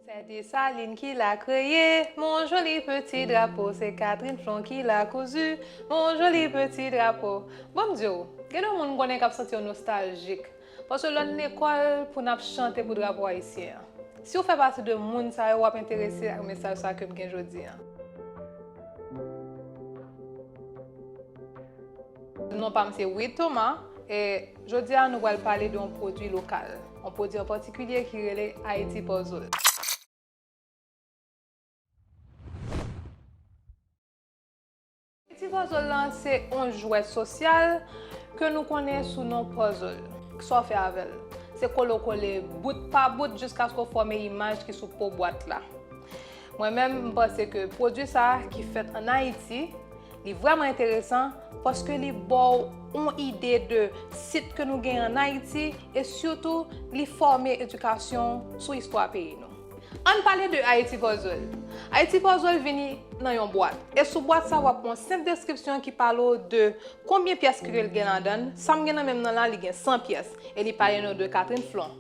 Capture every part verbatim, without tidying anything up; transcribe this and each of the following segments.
Tè Desalin ki la kreye, mon joli peti drapo, se Catherine Flon ki la kouzi, mon joli peti drapo. Ban m di w, gen de moun m konnen k ap santi yo nostaljik, paske lè n lekòl pou n ap chante pou drapo ayisyen an. Si w fè pati de moun sa yo, w ap enterese ak mesaj sa ke m gen jodi a. Non pa m se Wid Thomas, e jodi a nou pral pale de yon pwodui lokal, yon pwodui an patikilye ki rele Haiti Puzzle. Haiti Puzzle lan se yon jwèt sosyal ke nou konnen sou non puzzle. Kisa w fè avè l? Se kole w kole bout pa bout jiskaske w fòme imaj ki sou po bwat la. Mwen menm, m panse ke pwodui sa a ki fèt ann Ayiti, li vrèman enteresan paske li ba w yon ide de sit ke nou genyen ann Ayiti e sitou li fòme edikasyon sou istwa peyi nou. Ann pale de Haiti Puzzle. Haiti Puzzle vini nan yon bwat. E sou bwat sa, w ap wè yon senp deskripsyon ki pale w de konbyen pyès ke l gen ladan l. Sa m gen nan men m nan la, li gen san pyès. E li pale nou de Catherine Flon,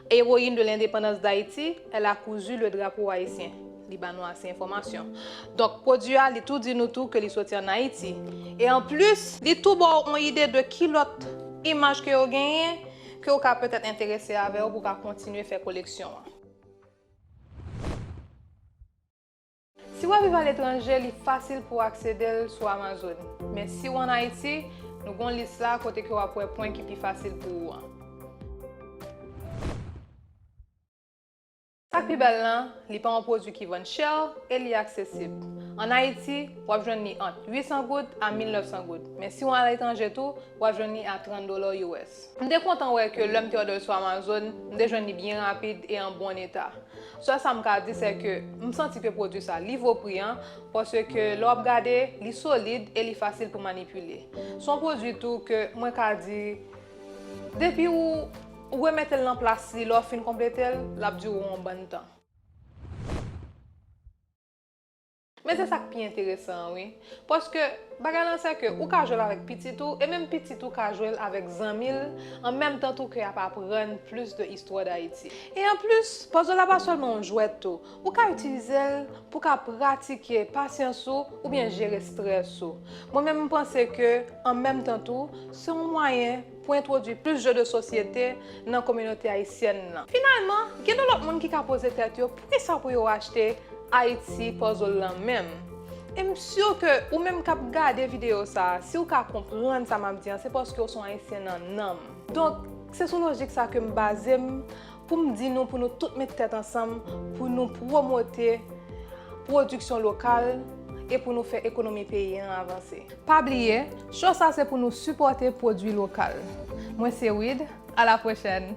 héroïne de l'indépendance d'Haïti, elle a cousu le drapeau haïtien. Li ba nou ase enfòmasyon. Donk, pwodui a, li tou di nou tou ke li soti ann Ayiti. E anplis, li tou ba w yon ide de ki lòt imaj ke yo genyen, ke w ka petèt enterese avè yo pou w ka kontinye fè koleksyon an. Si w ap viv aletranje, li fasil pou w aksede l sou Amazon. Men si w ann Ayiti, nou gen yon lis la kote ke w ap wè pwen ki pi fasil pou ou an. Sa k pi bèl lan, li pa yon pwodui ki vann chè e li aksesib. Ann Ayiti, w ap jwenn li ant uit san goud a mil nèf san goud. Men si w aletranje tou, w ap jwenn li a trant dola U S. M te kontan wè ke lè m te òdè l sou Amazon, m te jwenn li byen rapid e an bon eta. Sèl sa m ka di, se ke m santi ke pwodui sa, li vo pri an, paske lè w ap gade, li solid e li fasil pou manipile. Se yon pwodui tou ke mwen ka di, depi ou, ou remete l nan plas li, lè w fin konplete l, l ap dire w yon bann tan. Men se sa k pi enteresan an, wi. Paske bagay lan se ke ou ka jwe l avèk pitit ou, e menm pitit ou ka jwe l avèk zanmi l, an menm tan tou ke y ap aprann plis de istwa Dayiti. E anplis, puzzle la pa sèlman yon jwèt tou. Ou ka itilize l pou w ka pratike pasyans ou oubyen jere estrès ou. Mwen menm, m panse ke, an menm tan tou, se yon mwayen pou entwodui plis je de sosyete nan kominote ayisyèn nan. Finalman, gen de lòt moun ki ka poze tèt yo poukisa pou yo achte Haiti Puzzle lan menm. E m si ke ou menm k ap gade videyo sa a, si w ka konprann sa m ap di an, se paske w se yon Ayisyen nan nanm. Donk, se sou lojik sa ke m baze m pou m di nou, pou nou tout met tèt ansanm, pou nou pwomote pwodiksyon lokal e pou nou fè ekonomi peyi an avanse. Pa bliye, cho sa se pou nou sipòte pwodui lokal. Mwen se Wid, a la pwochèn!